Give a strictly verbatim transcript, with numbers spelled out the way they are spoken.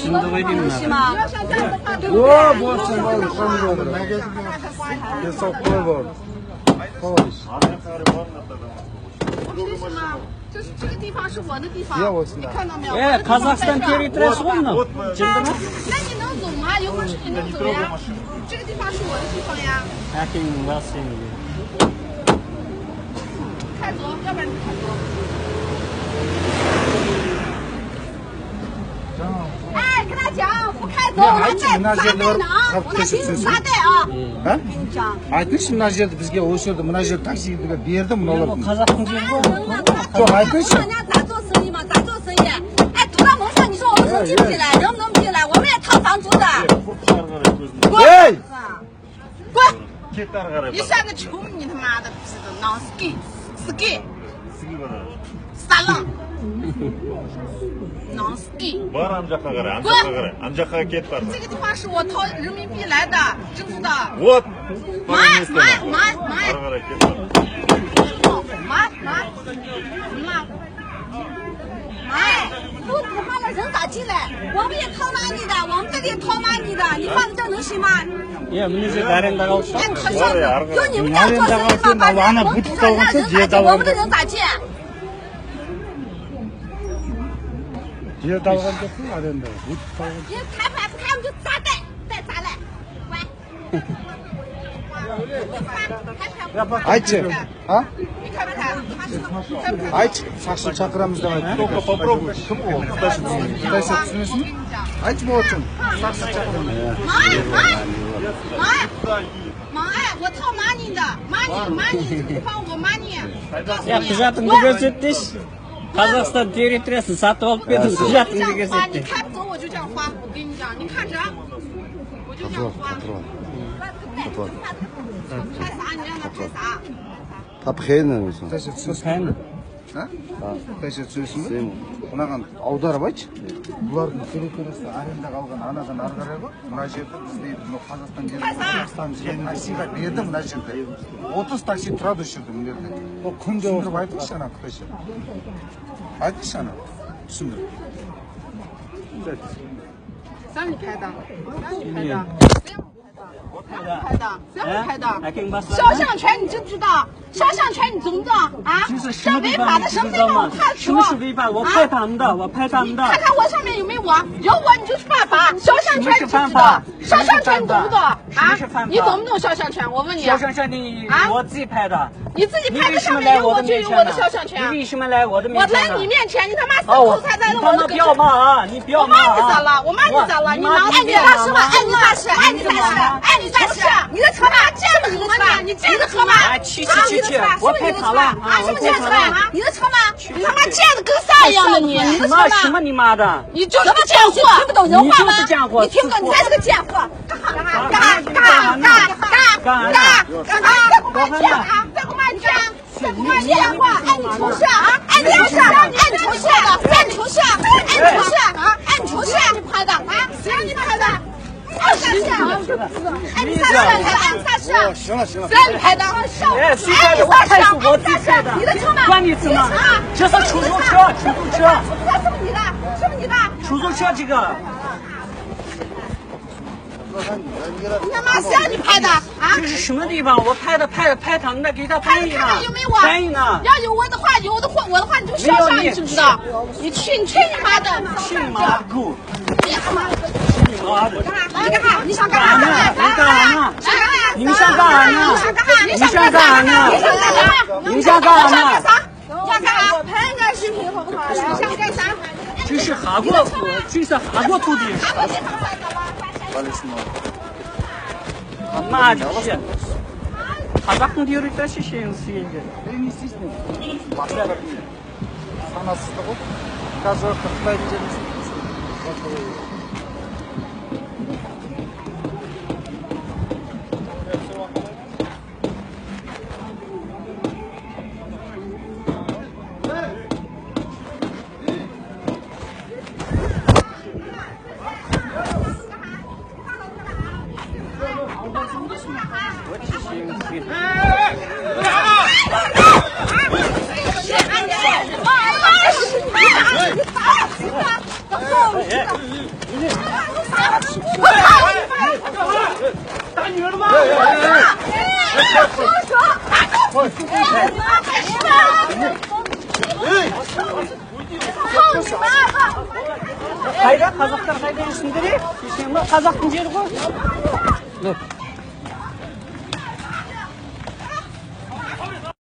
Şimdi koyayım mı? О, вот, вот, вот. Я сам пробовал. Хорош. 我是什么？就是这个地方是我的地方，要我是哪？你看到没有？ 예, 카자흐스탄 territory야. Вот, вот. 真的吗？那你能走吗？有本事你能走呀。这个地方是我的地方呀。 开走，要不然你开走。哎，跟他讲，不开走，我们再炸弹呢啊，我们平时炸弹啊。 ھە؟ ئېيتىش، مۇنۇ يەردە بىزگە ئوشۇردا، مۇنۇ يەردە تاكسى بەردى، مۇنۇلار. قازاقتىن كېلىپ. 哎，堵到门口，你说我们能进不进来？能不能进来？我们也套房租的。滚！ 滚！ كەت ئارىغا. 你像个穷，你他妈的，是个 нанский， сыкый. سىگىۋېرە. سالام. 你. بار، ئامجاققا قارا، ئامجاققا قارا، ئامجاققا كەت بار. 这个地方是我掏人民币来的，知不知道？ Вот. 买买买买。 ئارىغا كەت بار. 买买买。 哎，都武汉了，人咋进来？我们也套money的，我们这里套money的，你放这能行吗？ 예, 문제 아렌다가 없어. 哎，可笑的，就你们这样做生意嘛，把人弄成这样，让人咋进？ 别开牌不开，我们就砸蛋，再砸烂，乖。 ھايچى. ھە؟ ھايچى، ساقچىنى چاقىرىمىز دەپ ئېيتتى. Только попробуй. كىم ئۇ؟ خىتايچە چۈشىنىسىزمۇ؟ ھايچى، بۇ ئۈچۈن ساقچىنى چاقىرىمىز. 买买买买，我套money的，money money，你帮我money。 يا، قۇجاتىڭنى كۆرسەتتى. قازاقىستان تېررىتورىيەسىنى ساتىپ ئالىپ كەلدىم، قۇجاتىڭنى كۆرسەتتى. 你开不走我就这样花，我跟你讲，你看着，我就这样花。 تاپا خېيىن. ھە؟ خىتايچە چۈشىنىسىزمۇ؟ مۇناغان ئاۋدارىپ ئايچ. بۇلارنىڭ تېررىتورىيەسىنى ئارېنداغا ئالغان ئانىدىن ئارقىراققۇ. مۇنۇ يەردە بىز دەيدۇ، بۇ قازاقىستان، قازاقىستان تاكسىغا بەردى مۇنۇ يەردە. ئوتتۇز تاكسى تۇرىدۇ شۇ يەردە، مۇنۇ يەردە. بۇ كۈندە چۈشەندۈرۈپ ئېيتىڭ ئانا، خىتايچە. ئېيتىڭ ئانا، چۈشەندۈرۈپ. سەن پەيدا. سەن پەيدا. 我拍的，谁让你拍的？谁让你拍的？ ھە؟ ئەكەڭ باسما. 肖像权你知不知道？肖像权你懂不懂啊？这违法的，什么地方我看得懂。什么是违法？我拍他们的，我拍他们的。你看看我上面有没有我？有我你就去犯法，肖像权你知不知道？肖像权你懂不懂啊？你懂不懂肖像权？我问你。肖像权你，啊？我自己拍的。 你自己拍的上面有我就有我的肖像权。你为什么来我的面前呢？你为什么来我的面前呢？我来你面前，你他妈是不是在我的跟前？哦，你他妈不要骂啊！你不要骂啊！我骂你咋了？我骂你咋了？你骂我？哎，你大师吗？哎，你大师，哎，你大师，哎，你大师，你的车吗？这样的车吗？你这样的车吗？哎，去去去去，我拍他了啊！我拍他了。你的车吗？你他妈贱的跟啥一样的你？你的车吗？什么什么你妈的？你就是个贱货，听不懂人话吗？你就是贱货，你听不懂，你才是个贱货！ 干哈干哈干哈干哈干哈干哈干哈！再给我骂一句啊！再给我骂一句啊！再给我骂一句啊！哎，你同事啊！哎，你同事啊！哎，你同事啊！哎，你同事啊！哎，你同事啊！你拍的啊？谁让你拍的？哎，你啥事啊？哎，你啥事啊？哎，你啥事啊？行了行了，谁让你拍的？哎，谁拍的？我拍是我自己拍的，你的车吗？关你什么？这是出租车，出租车。出租车是不是你的？是不是你的？出租车这个。 你他妈谁让你拍的啊？这是什么地方？我拍的，拍的，拍他们的，给他翻译呢。看看有没有我？翻译呢？要有我的话，有我的话，我的话你就笑笑，没有你，你知不知道？你去，你去你妈的！去你妈狗！你他妈的！去你妈的！你干啥？你想干啥？干啥呢？你干啥呢？你们想干啥呢？你想干啥？你们想干啥呢？你们想干啥呢？你们想干啥？你们想干啥？ 想干啥？我拍个视频好不好？你想干啥？这是韩国，这是韩国土地。Мать вообще. Қазақтың территориясы ше, сүйенген. Санасыздығы ғой. Қазір қырықтай. قايدا؟ قازاقلار قايدا؟ يۈرسۇن دېدى. قازاقنىڭ يېرى غۇ.